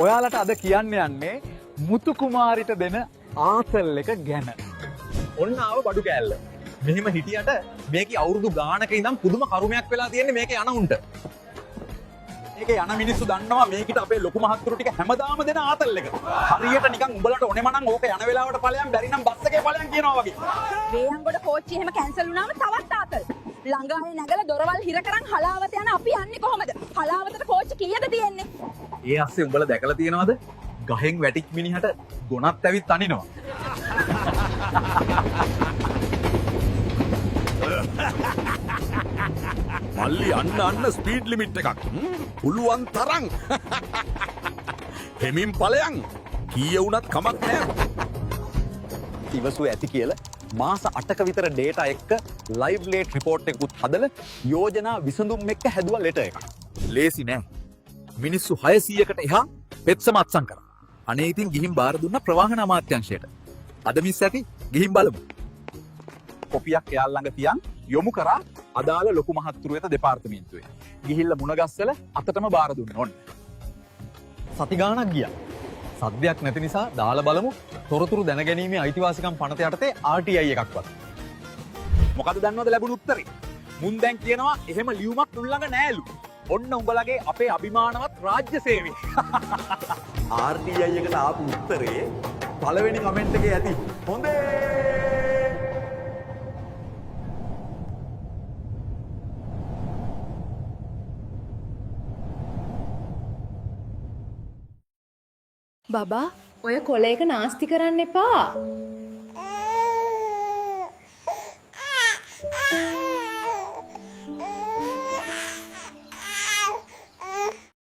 ඔයාලට අද කියන්න යන්නේ මුතු කුමාරිට දෙන ආතල් එක ගැන. ඔන්න ආව බඩු කෑල්ල. මෙහෙම හිටියට මේකේ අවුරුදු ගානක ඉඳන් පුදුම කරුමයක් වෙලා තියෙන්නේ මේකේ යන උන්ට. මේකේ යන මිනිස්සු දන්නවා මේකිට අපේ ලොකු මහත්තුරු ටික හැමදාම දෙන ආතල් එක. හරියට නිකන් උඹලට ඕනෙම නම් ඕක යන වෙලාවට ඵලයන් බැරි නම් බස් එකේ ඵලයන් කියනවා වගේ. වේයන්ගොඩ කෝච්චි එහෙම කැන්සල් වුණාම තවත් ආතල්. ළඟ අය නැගලා දොරවල් හිර කරන් හලාවත යන අපි යන්නේ කොහමද? හලාවතට කෝච්චි කීයද තියෙන්නේ? ඒ අස්සේ උඹලා දැකලා තියෙනවද? ගහෙන් වැටිච් මිනිහට ගොනත් ඇවිත් අනිනවා. මල්ලි අන්න අන්න ස්පීඩ් ලිමිට් එකක්. පුළුවන් තරම්. හෙමින් ඵලයන්. කීය වුණත් කමක් නෑ. ඉවසුව ඇති කියලා මාස 8ක විතර ඩේටා එක්ක ලයිව් ලේට් රිපෝට් එකකුත් හදලා යෝජනා විසඳුම් එක්ක හැදුවා ලෙටර් එකක්. ලේසි නෑ. මිනිස්සු 600කට එහා පෙත්සම අත්සන් කරා. අනේ ඉතින් ගිහින් බාර දුන්න ප්‍රවාහන අමාත්‍යංශයට. අද මිස් ඇති ගිහින් බලමු. කොපියක් එයාල් ළඟ තියන් යොමු කරා අදාළ ලොකු මහත්තුරු වෙත දෙපාර්තමේන්තුවේ. ගිහිල්ලා මුණගස්සල අතටම බාර දුන්න ඕන්න. සති ගාණක් ගියා. සද්දයක් නැති නිසා දාලා බලමු තොරතුරු දැනගැනීමේ අයිතිවාසිකම් පනත යටතේ RTI එකක්වත්. මොකද දන්නවද ලැබුණු උත්තරේ? මුන් දැන් කියනවා එහෙම ලියුමක් උන් ළඟ නෑලු. ඔන්න උඹලගේ අපේ අභිමානවත් රාජ්‍ය සේවය. RTI එකට ආපු උත්තරේ පළවෙනි කමෙන්ට් එකේ ඇති. හොඳේ. බබා ඔය කොළ එක නාස්ති කරන්න එපා.